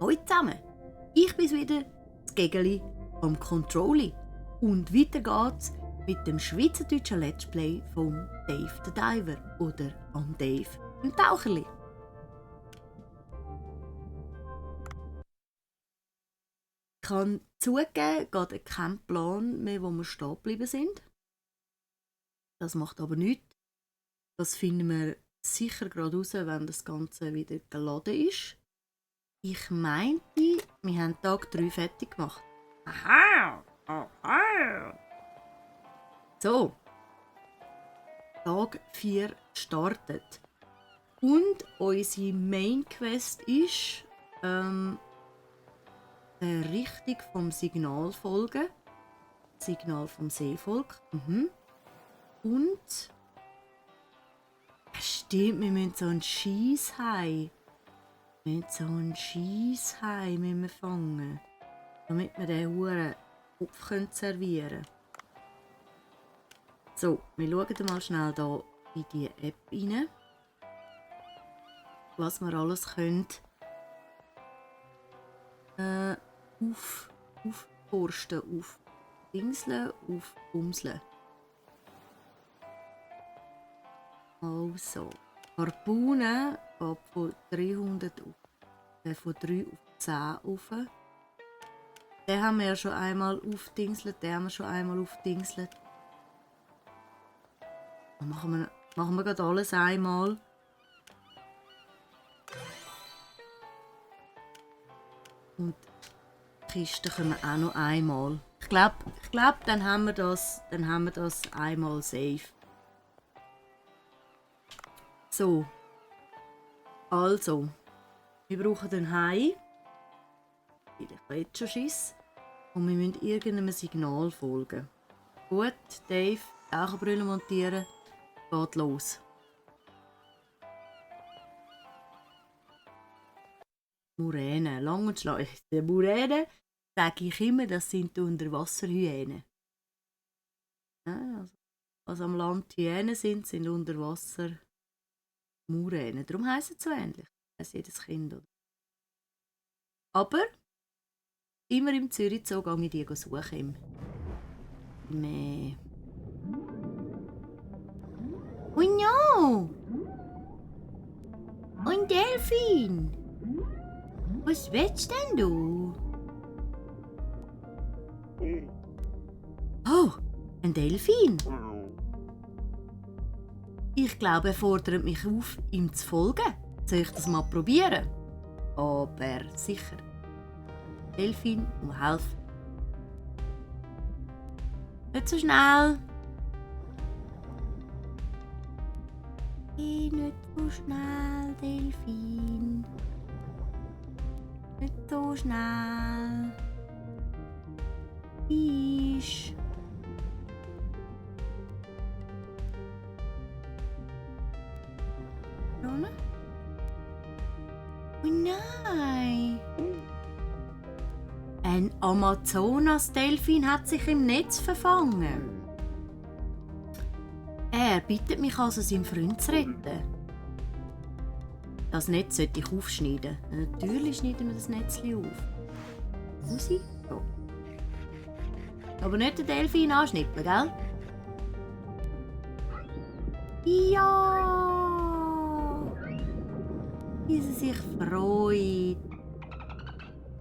Hallo zusammen, ich bin's wieder, das Gegeli vom Controlli. Und weiter geht's mit dem schweizerdeutschen Let's Play von Dave the Diver oder am Dave im Taucherli. Ich kann zugeben, gerade keinen Plan mehr, wo wir stehen geblieben sind. Das macht aber nichts. Das finden wir sicher gerade raus, wenn das Ganze wieder geladen ist. Ich meinte, wir haben Tag 3 fertig gemacht. Aha! Aha! So. Tag 4 startet. Und unsere Main Quest ist, der Richtung vom Signal folgen. Signal vom Seevolk. Und stimmt, wir müssen so einen Schiesshai. Wir müssen so einen Schiesshai fangen. Damit wir den huren Kopf servieren können. So, wir schauen mal schnell hier in die App rein. Was wir alles können aufforsten, aufdingseln, aufbumseln. Also, Harpunen geht von 300 von 3 auf 10 rauf. Den haben wir ja schon einmal aufdingselt, den haben wir schon einmal aufdingselt. Dann machen wir gerade alles einmal. Und die Kisten können wir auch noch einmal. Ich glaube, dann haben wir das einmal safe. So. Also. Wir brauchen den Hai. Ich habe jetzt schon Schiss. Und wir müssen irgendeinem Signal folgen. Gut, Dave, Taucherbrille montieren. Geht los. Muräne, lang und schlank. Die Muräne, sage ich immer, das sind die Unterwasserhyänen. Ja, also am Land Hyänen sind unter Wasser Muräne. Darum heissen sie so ähnlich. Das heißt jedes Kind. Oder? Aber immer im Zürich Zoo gehe ich die suchen. Oh no! Ein Delfin! Was willst denn du? Oh, ein Delfin! Ich glaube, er fordert mich auf, ihm zu folgen. Soll ich das mal probieren? Aber sicher. Delfin, um helfen. Nicht so schnell. Geh nicht so schnell, Delfin. Nicht so schnell. Fisch. Rona? Oh nein! Ein Amazonas-Delfin hat sich im Netz verfangen. Er bittet mich also, seinen Freund zu retten. Das Netz sollte ich aufschneiden. Natürlich schneiden wir das Netzchen auf. Muss ich? So. Aber nicht den Delfin anschnippeln, gell? Ja! Wie sie sich freut.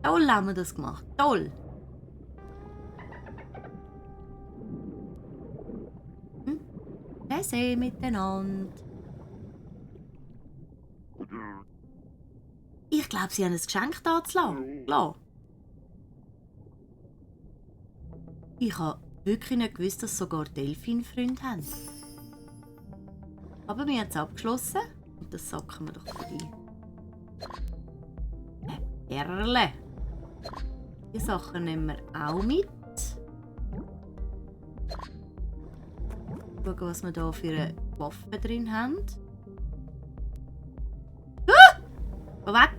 Toll haben wir das gemacht. Toll! Wir sehen miteinander. Ich glaube, sie haben ein Geschenk da zu lassen. Ich habe wirklich nicht gewusst, dass sogar Delfinfreunde haben. Aber wir haben es abgeschlossen und das sacken wir doch ein. Perle. Die Sachen nehmen wir auch mit. Schauen, was wir hier für eine Waffe drin haben. Geh weg!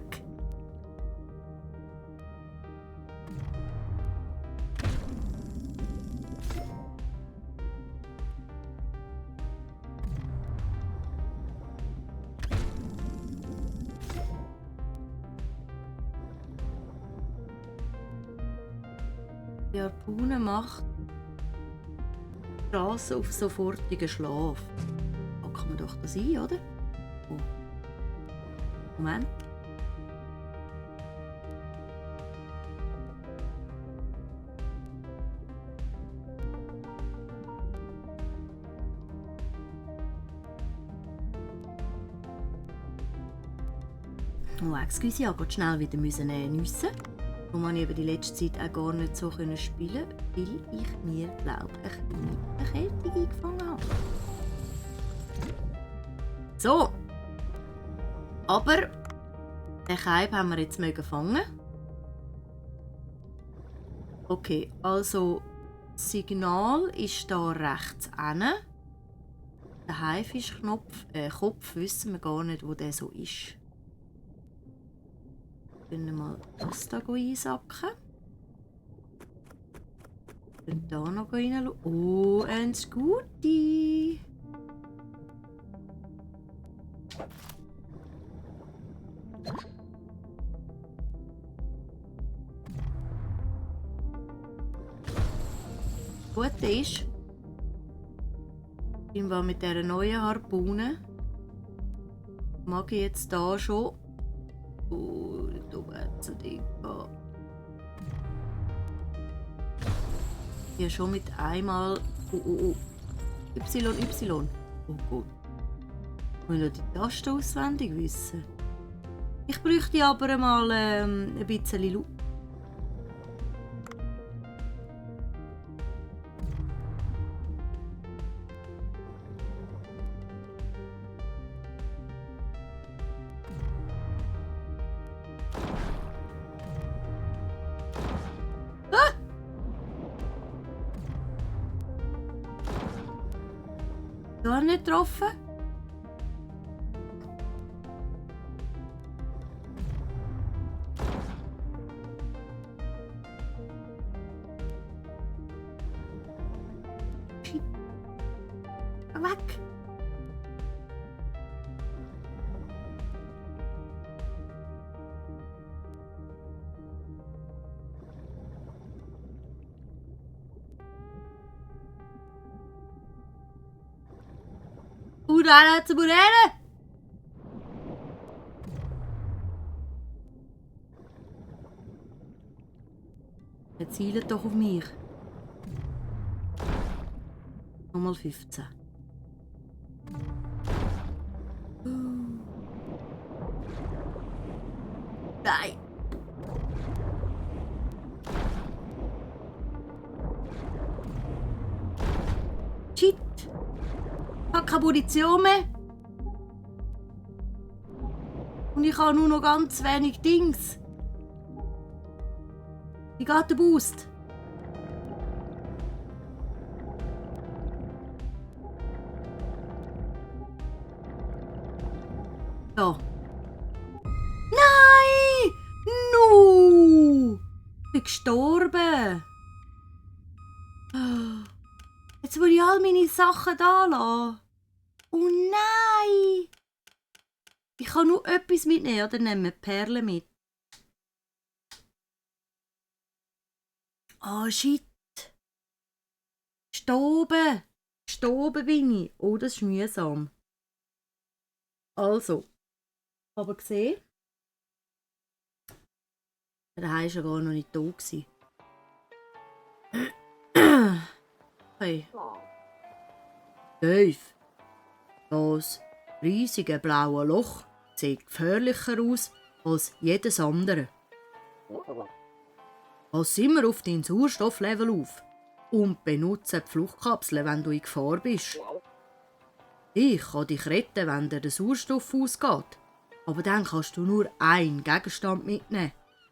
Die Harpune macht die Chance auf sofortigen Schlaf. Packen wir doch das ein, oder? Oh. Moment. Oh, excuse, ich musste schnell wieder nüssen. Und man eben die letzte Zeit auch gar nicht so spielen, weil ich mir, glaube ich, eine Erkältung eingefangen habe. So. Aber den Kaib haben wir jetzt fangen. Okay, also das Signal ist hier rechts hinten. Der Haifischkopf wissen wir gar nicht, wo der so ist. Wir mal das hier einsacken. Und hier noch reinschauen. Oh, ein Scooty! Gut ist, mit dieser neuen Harpune mag ich jetzt hier schon. Du wirst so dick. Hier schon mit einmal. Y. Oh Gott. Ich will die Tasten auswendig wissen. Ich bräuchte aber mal ein bisschen Lu. Gar nicht getroffen. Weg. Udara zu Burere! Jetzt zielt doch auf mich. Nochmal 15. Nein! Shit! Ich habe keine Munition mehr. Und ich habe nur noch ganz wenig Dings. Wie geht der Boost? Da. Nein! No! Ich bin gestorben. Jetzt will ich all meine Sachen da lassen. Oh nein! Ich kann nur etwas mitnehmen, oder nehmen wir Perlen mit? Oh shit! Stoben! Stoben bin ich. Oh, das ist mühsam. Also, aber gesehen, der war ja gar noch nicht da. Hey. Dave, das riesige blaue Loch sieht gefährlicher aus als jedes andere. Pass immer auf dein Sauerstofflevel auf und benutze die Fluchtkapsel, wenn du in Gefahr bist. Ich kann dich retten, wenn dir der Sauerstoff ausgeht. Aber dann kannst du nur einen Gegenstand mitnehmen,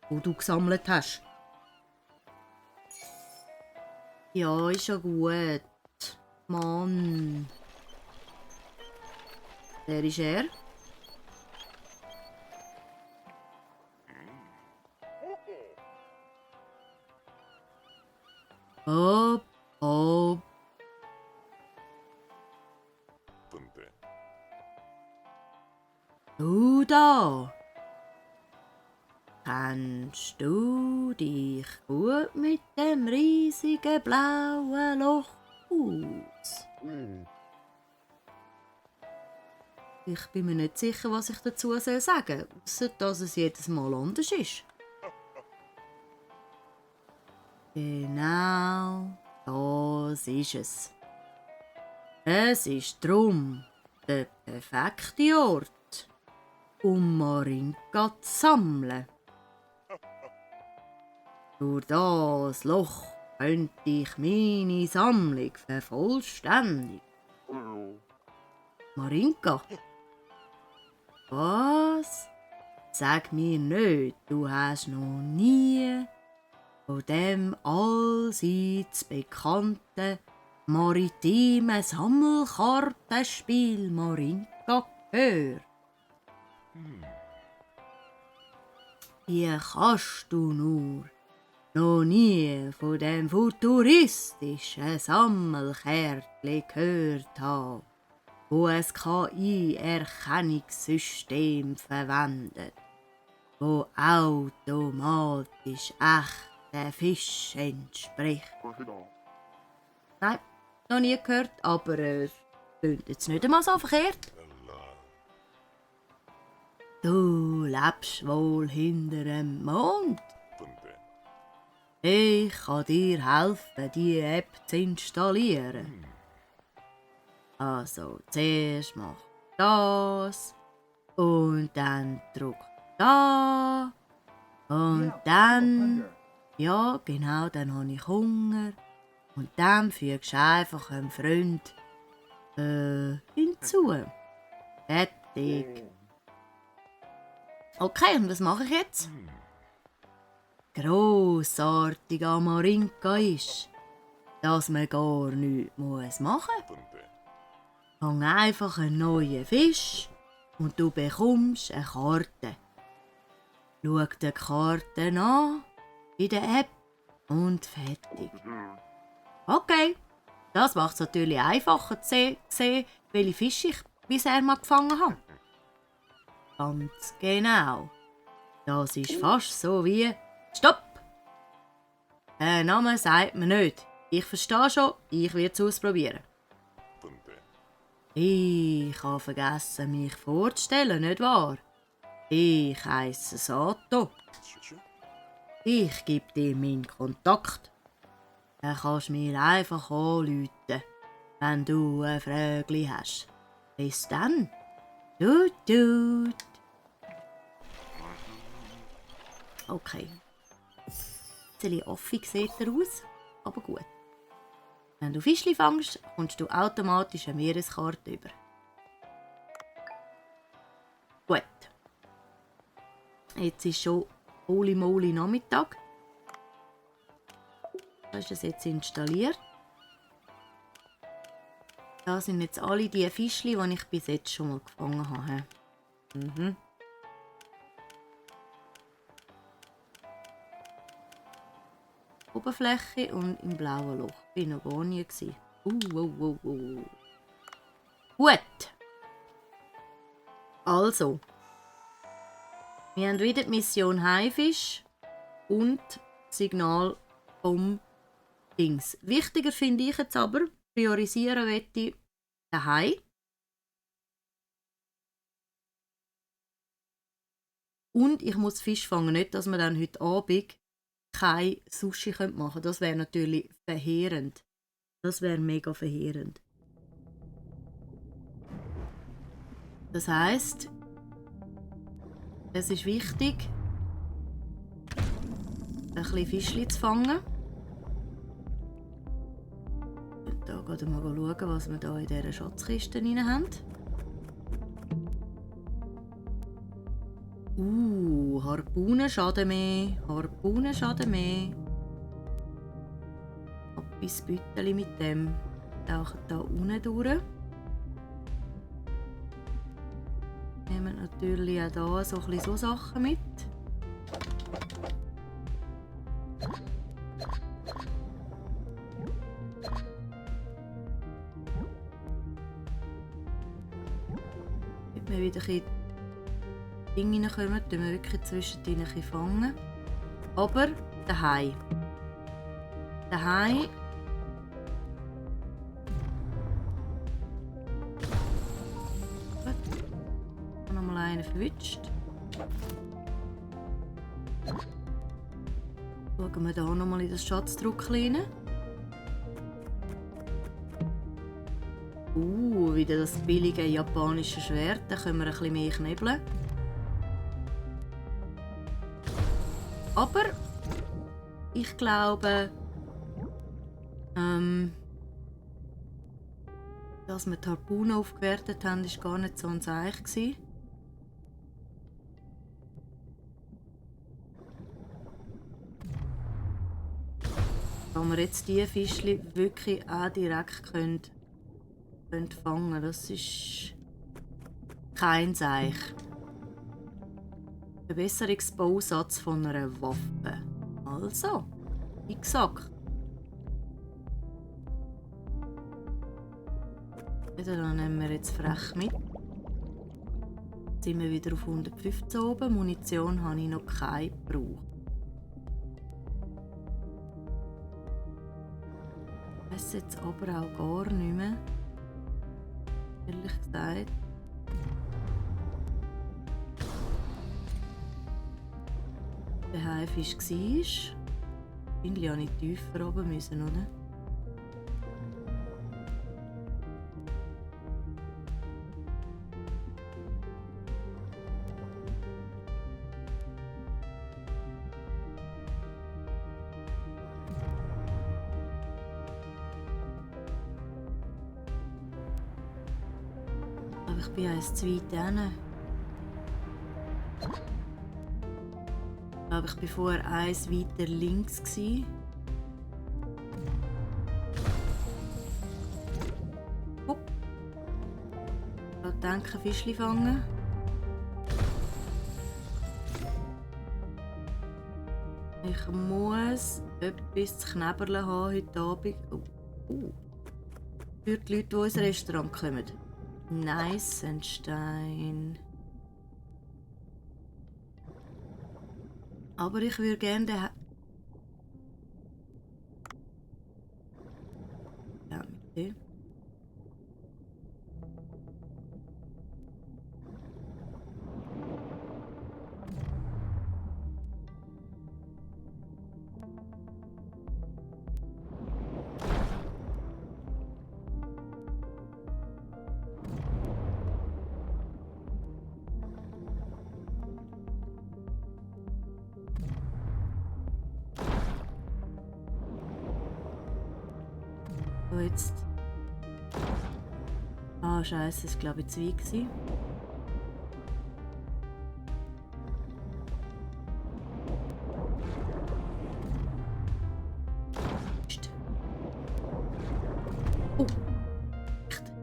den du gesammelt hast. Ja, ist ja gut. Mann. Wer ist er? Hopp, hopp. Du da. Kennst du du dich gut mit dem riesigen blauen Loch aus? Ich bin mir nicht sicher, was ich dazu sagen soll, ausser dass es jedes Mal anders ist. Genau, das ist es. Es ist drum der perfekte Ort, um Marinka zu sammeln. Durch das Loch könnte ich meine Sammlung vervollständigen. Marinka? Was? Sag mir nicht, du hast noch nie von dem allseits bekannten maritimen Sammelkartenspiel Marinka gehört. Wie kannst du nur noch nie von dem futuristischen Sammelkärtchen gehört haben, wo ein KI-Erkennungssystem verwendet, wo automatisch echten Fisch entspricht? Nein, noch nie gehört, aber es klingt jetzt nicht einmal so verkehrt. Du lebst wohl hinter dem Mond. Ich kann dir helfen, die App zu installieren. Also, zuerst mach das und dann drück da und dann, ja genau, dann habe ich Hunger und dann fügst du einfach einen Freund hinzu. Fertig. Okay, und was mache ich jetzt? Grossartig an Marinka ist, dass man gar nichts machen muss. Fang einfach einen neuen Fisch und du bekommst eine Karte. Schau die Karte an in der App und fertig. Okay, das macht es natürlich einfacher zu sehen, welche Fische ich bisher mal gefangen habe. Ganz genau. Das ist fast so wie Stopp! Der Name sagt mir nicht. Ich verstehe schon, ich werde es ausprobieren. Ich habe vergessen, mich vorzustellen, nicht wahr? Ich heisse Sato. Ich gebe dir meinen Kontakt. Dann kannst du mir einfach anrufen, wenn du ein Frögli hast. Bis dann. Tut, tut. Okay. Ein bisschen affig sieht er aus, aber gut. Wenn du Fischli fängst, kommst du automatisch eine Meereskarte über. Gut. Jetzt ist schon holy moly Nachmittag. Da ist es jetzt installiert. Das sind jetzt alle die Fischli, die ich bis jetzt schon mal gefangen habe. Oberfläche und im blauen Loch. Ich war noch gar nie. Gut. Also. Wir haben wieder die Mission Haifisch und das Signal vom Dings. Wichtiger finde ich jetzt aber, priorisieren möchte ich den Hai. Und ich muss Fisch fangen, nicht, dass wir dann heute Abend kein Sushi machen können. Das wäre natürlich verheerend. Das wäre mega verheerend. Das heisst, es ist wichtig, ein bisschen Fischli zu fangen. Und da gehen wir mal schauen, was wir hier in dieser Schatzkiste drin haben. Harpunen schaden mehr. Harpunen schaden mehr. Etwas Bütteli mit dem. Tauchen hier unten durch. Nehmen natürlich auch hier so ein bisschen so Sachen mit. Wenn wir wieder ein Dinge reinkommen, tun wir wirklich zwischendrin ein fangen. Aber Der Hai. Der Hai. Gut. Ich habe nochmal einen verwünscht. Schauen wir hier nochmal in das Schatzdruck rein. Wieder das billige japanische Schwert. Da können wir ein bisschen mehr knebeln. Aber ich glaube, dass wir die Harpune aufgewertet haben, war gar nicht so ein Zeichen. Wenn wir jetzt diese Fischchen wirklich auch direkt fangen können, das ist kein Zeichen. Verbesserungsbausatz von einer Waffe. Also, wie gesagt. Dann nehmen wir jetzt frech mit. Jetzt sind wir wieder auf 115 oben. Munition habe ich noch keine gebraucht. Ich weiss jetzt aber auch gar nicht mehr. Ehrlich gesagt. Der Haifisch war. Eigentlich habe ich tiefer oben müssen, oder? Aber ich bin eins zu weit hin. Ich glaube, ich war vorher eins weiter links. Hopp. Ich denke, Fischli fangen. Ich muss etwas zu knabbern haben heute Abend. Für die Leute, die ins Restaurant kommen. Neisenstein. Aber ich würde gerne den... Ja, mit dem. So, jetzt. Ah, Scheiße, das war glaube ich zu weit gewesen. Oh. Echt.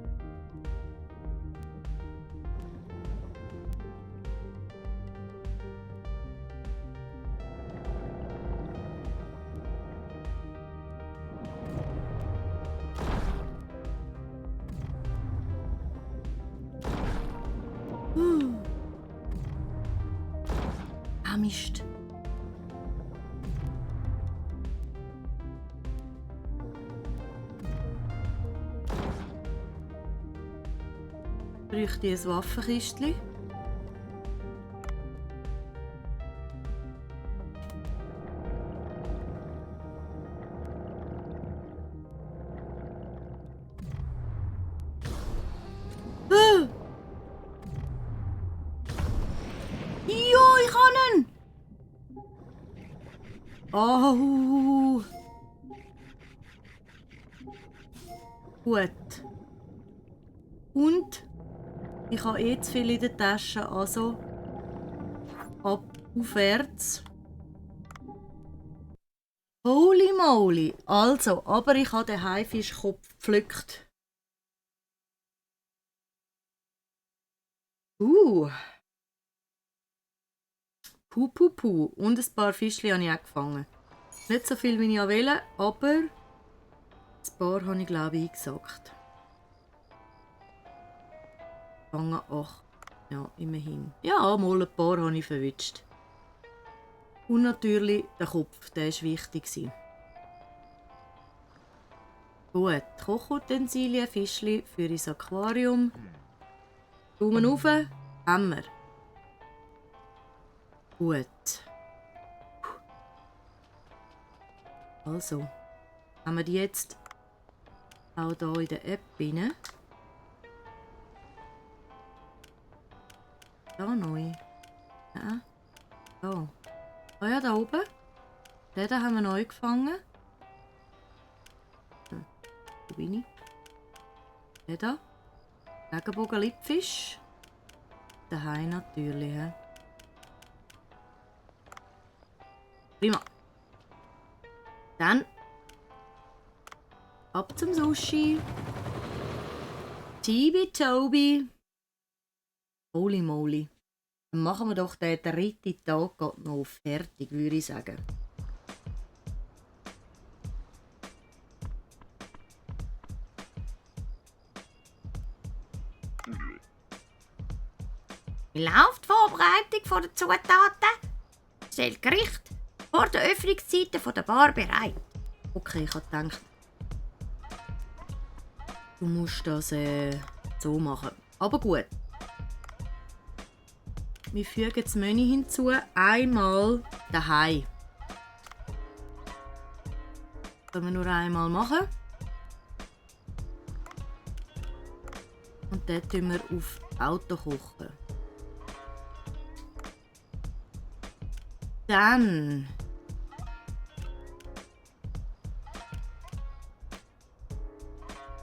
Ah, Mist. Bräuchte ich ein Waffenkistchen? Jo, ich kann ihn! Oh! Gut. Und ich habe eh zu viel in der Tasche, also aufwärts. Holy moly! Also, aber ich habe den Haifischkopf gepflückt. Puh. Und ein paar Fischchen habe ich auch gefangen. Nicht so viel, wie ich wollte, aber ein paar habe ich, glaube ich, eingesackt. Gefangen 8. Ja, immerhin. Ja, mal ein paar habe ich verwünscht. Und natürlich der Kopf, der war wichtig. Gut, Kochutensilien, Fischli für ins Aquarium. Daumen rauf, haben wir. Gut. Also, haben wir die jetzt auch hier in der App rein. Da neu. Ja. Da. Ah ja, da oben. Den haben wir neu gefangen. Wo bin ich? Den da. Regenbogen-Lippfisch. Daheim natürlich. He. Prima. Dann ab zum Sushi. Tibi-Tobi. Holy moly. Dann machen wir doch den dritten Tag gerade noch fertig, würde ich sagen. Wie läuft die Vorbereitung der Zutaten? Stellt Gericht vor der Öffnungszeit der Bar bereit. Okay, ich habe gedacht, du musst das so machen. Aber gut. Wir fügen das Menü hinzu, einmal daheim. Das können wir nur einmal machen. Und dann tun wir auf Auto kochen. Dann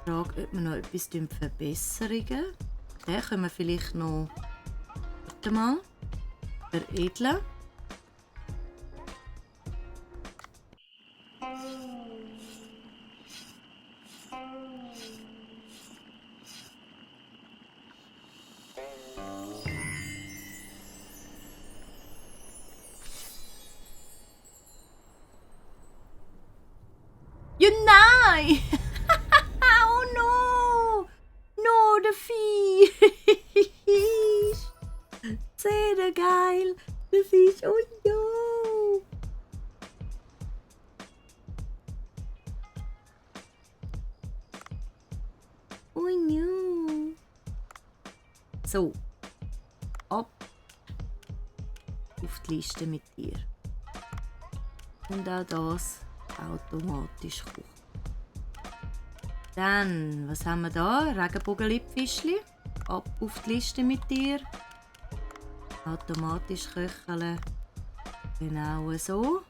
frage, ob wir noch etwas verbessern. Den können wir vielleicht noch mal veredeln. Ja, nein! Oh no! No, der Fisch! Sehr geil! Der Fisch, oh no! Oh no! So, ab auf die Liste mit dir. Und auch das automatisch kochen. Dann, was haben wir da? Regenbogen-Lippfischli. Ab auf die Liste mit dir. Automatisch köcheln. Genau so.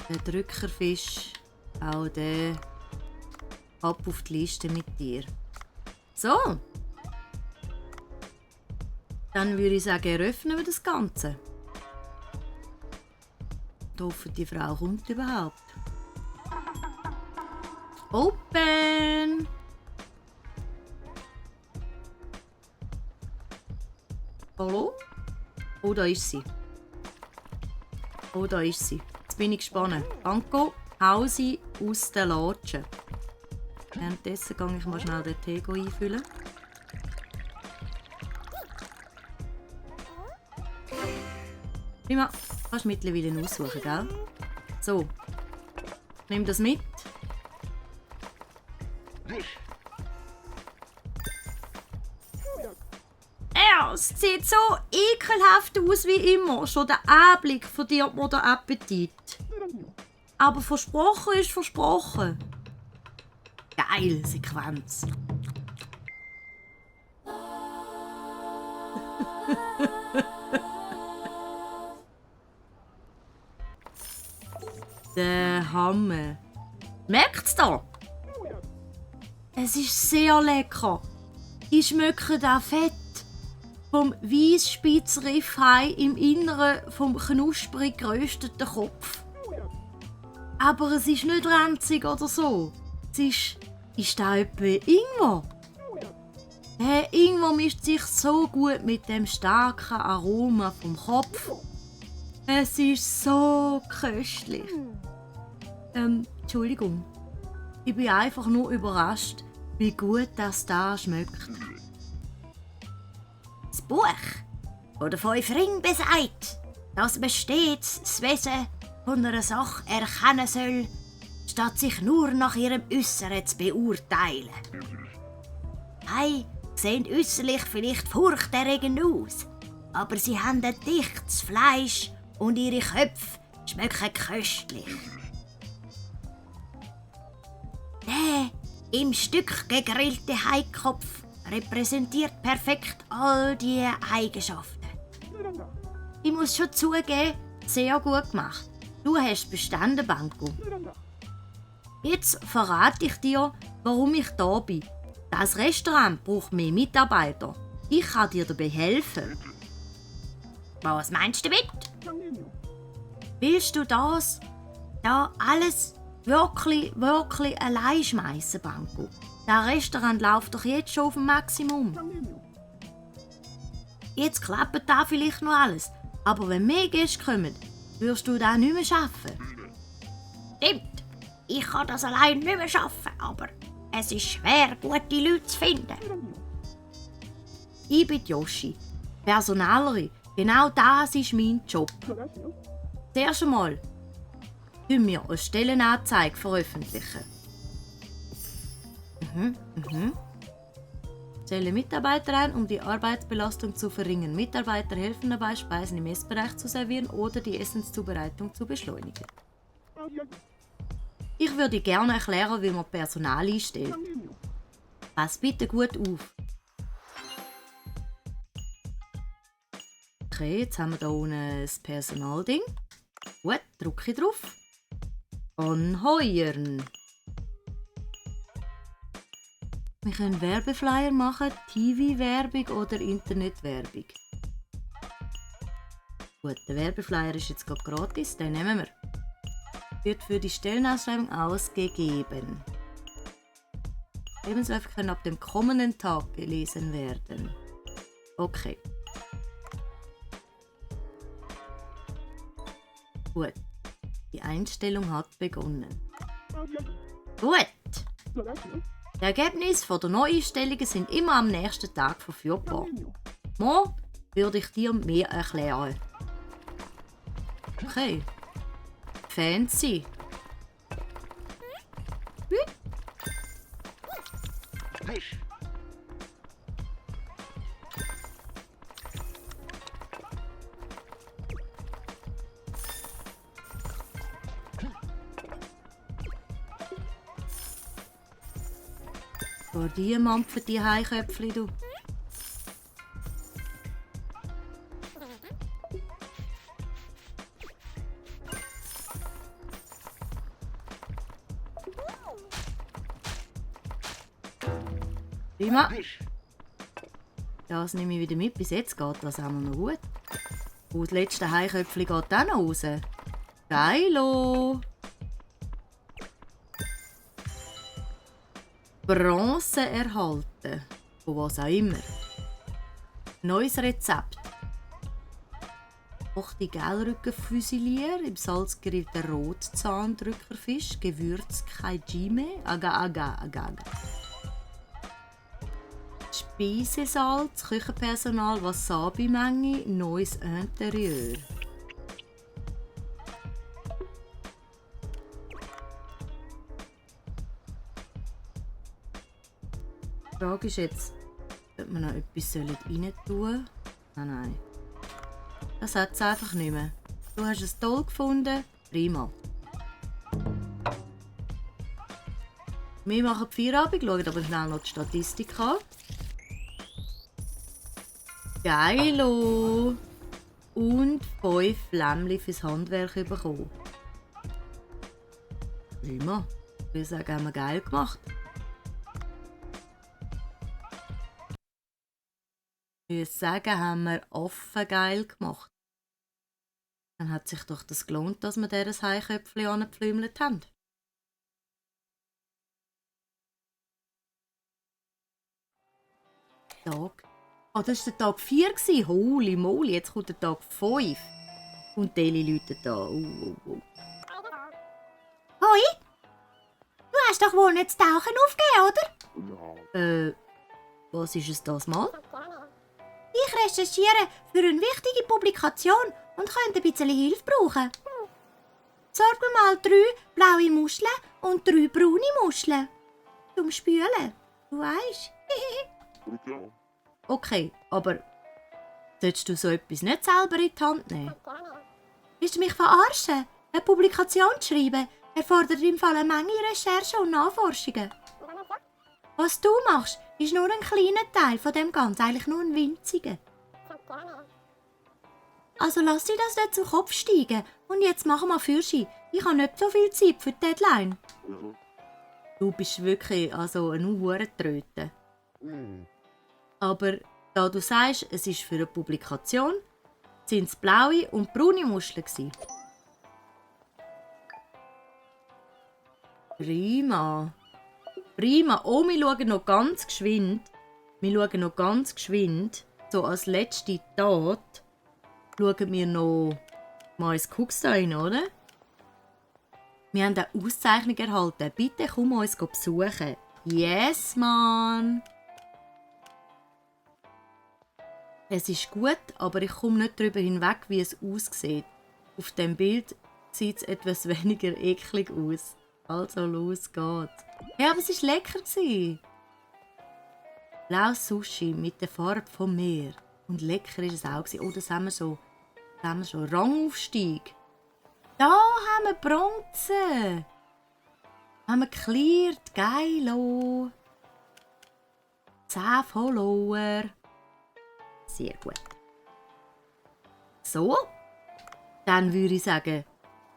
Der Drückerfisch, auch der. Ab auf die Liste mit dir. So. Dann würde ich sagen, eröffnen wir das Ganze. Ich hoffe, die Frau kommt überhaupt. Open! Hallo? Oh, da ist sie. Oh, da ist sie. Jetzt bin ich gespannt. Anko, hau sie aus den Latschen. Währenddessen gehe ich mal schnell den Tee einfüllen. Prima. Kannst du mittlerweile aussuchen, gell? So. Nimm das mit. Ja, es sieht so ekelhaft aus wie immer. Schon der Anblick verdirbt mir den Appetit. Aber versprochen ist versprochen. Geil, Sequenz. Der Hammer. Merkt's da? Es ist sehr lecker. Ich schmecke das Fett vom Weissspitz-Riffelei im Inneren vom knusprig gerösteten Kopf. Aber es ist nicht ranzig oder so. Ist da etwa Ingwer? Der Ingwer mischt sich so gut mit dem starken Aroma vom Kopf. Es ist so köstlich. Entschuldigung. Ich bin einfach nur überrascht, wie gut das da schmeckt. Das Buch? oder 5 Ringe besagt, dass man stets das Wesen von einer Sache erkennen soll, statt sich nur nach ihrem Äußeren zu beurteilen. Hai sehen äußerlich vielleicht furchterregend aus, aber sie haben ein dichtes Fleisch und ihre Köpfe schmecken köstlich. Der im Stück gegrillte Haikopf repräsentiert perfekt all diese Eigenschaften. Ich muss schon zugeben, sehr gut gemacht. Du hast bestanden, Banco. Jetzt verrate ich dir, warum ich da bin. Das Restaurant braucht mehr Mitarbeiter. Ich kann dir dabei helfen. Was meinst du damit? Willst du das da alles wirklich allein schmeißen, Banco? Das Restaurant läuft doch jetzt schon auf dem Maximum. Jetzt klappt da vielleicht noch alles, aber wenn mehr Gäste kommen, wirst du das nicht mehr schaffen. Stimmt, ich kann das allein nicht mehr schaffen, aber es ist schwer, gute Leute zu finden. Ich bin Yoshi, Personalerin. Genau das ist mein Job. Zuerst einmal veröffentlichen wir eine Stellenanzeige. Stelle Mitarbeiter ein, um die Arbeitsbelastung zu verringern. Mitarbeiter helfen dabei, Speisen im Essbereich zu servieren oder die Essenszubereitung zu beschleunigen. Ich würde gerne erklären, wie man Personal einstellt. Pass bitte gut auf. Okay, jetzt haben wir hier unten das Personalding. Gut, drücke ich drauf. Anheuern. Wir können Werbeflyer machen, TV-Werbung oder Internetwerbung. Gut, der Werbeflyer ist jetzt gerade gratis, den nehmen wir. Wird für die Stellenausschreibung ausgegeben. Lebensläufe können ab dem kommenden Tag gelesen werden. Okay. Gut. Die Einstellung hat begonnen. Gut. Die Ergebnisse der Neueinstellungen sind immer am nächsten Tag verfügbar. Morgen würde ich dir mehr erklären. Okay. Fancy. Vor die mampfen die Haiköpfchen, du. Prima. Das nehme ich wieder mit. Bis jetzt geht das auch noch gut. Und das letzte Haiköpfchen geht auch noch raus. Geilo! Bronze erhalten. Von was auch immer. Neues Rezept. Kochte Gelrückenfüsilier, im Salz geriebener Rotzahndrückerfisch, Gewürz Kaijime, aga. Speisesalz, Küchenpersonal, Wasabi-Menge, neues Interieur. Die Frage ist jetzt, ob wir noch etwas rein tun sollen. Nein. Das hat es einfach nicht mehr. Du hast es toll gefunden. Prima. Wir machen die Feierabend, schauen aber schnell noch die Statistik an. Geilo! Und 5 Flämmchen fürs Handwerk bekommen. Prima. Ich würde sagen, haben wir geil gemacht. Ich würde sagen, haben wir offen geil gemacht. Dann hat sich doch das gelohnt, dass wir dieses Haiköpfchen angepflümelt haben. Tag. Ah, das war der Tag 4. Holy moly, jetzt kommt der Tag 5. Und die Eli läutet da. Hoi, du hast doch wohl nicht das Tauchen aufgegeben, oder? Was ist es das mal? Ich Ich recherchiere für eine wichtige Publikation und könnte ein bisschen Hilfe brauchen. Sorg mir mal 3 blaue Muscheln und 3 braune Muscheln. Zum Spülen. Du weisst. Okay, aber solltest du so etwas nicht selber in die Hand nehmen? Willst du mich verarschen? Eine Publikation zu schreiben erfordert im Fall eine Menge Recherchen und Nachforschungen. Was du machst, ist nur ein kleiner Teil von dem Ganzen, eigentlich nur ein winziger. Also lass dir das nicht zu Kopf steigen und jetzt machen wir Fürschi. Ich habe nicht so viel Zeit für die Deadline. Du bist wirklich also eine Hurentröte. Aber da du sagst, es ist für eine Publikation, sind es blaue und braune Muscheln gewesen. Prima. Prima. Oh, wir schauen noch ganz geschwind. So als letzte Tat, schauen wir noch mal ins Cooks da rein, oder? Wir haben eine Auszeichnung erhalten. Bitte komm uns besuchen. Yes, Mann! Es ist gut, aber ich komme nicht darüber hinweg, wie es aussieht. Auf dem Bild sieht es etwas weniger eklig aus. Also los geht's. Ja, aber es war lecker. Blaues Sushi mit der Farbe vom Meer. Und lecker war es auch. Oh, das haben wir schon. Rangaufstieg. Da haben wir Bronze. Haben wir cleared. Geilo. 10 Follower. Sehr gut. So, dann würde ich sagen,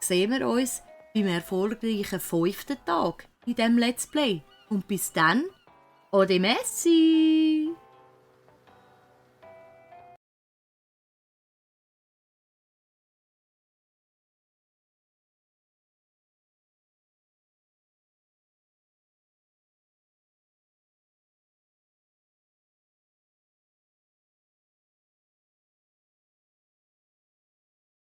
sehen wir uns beim erfolgreichen 5. Tag in diesem Let's Play. Und bis dann, Ode Messi!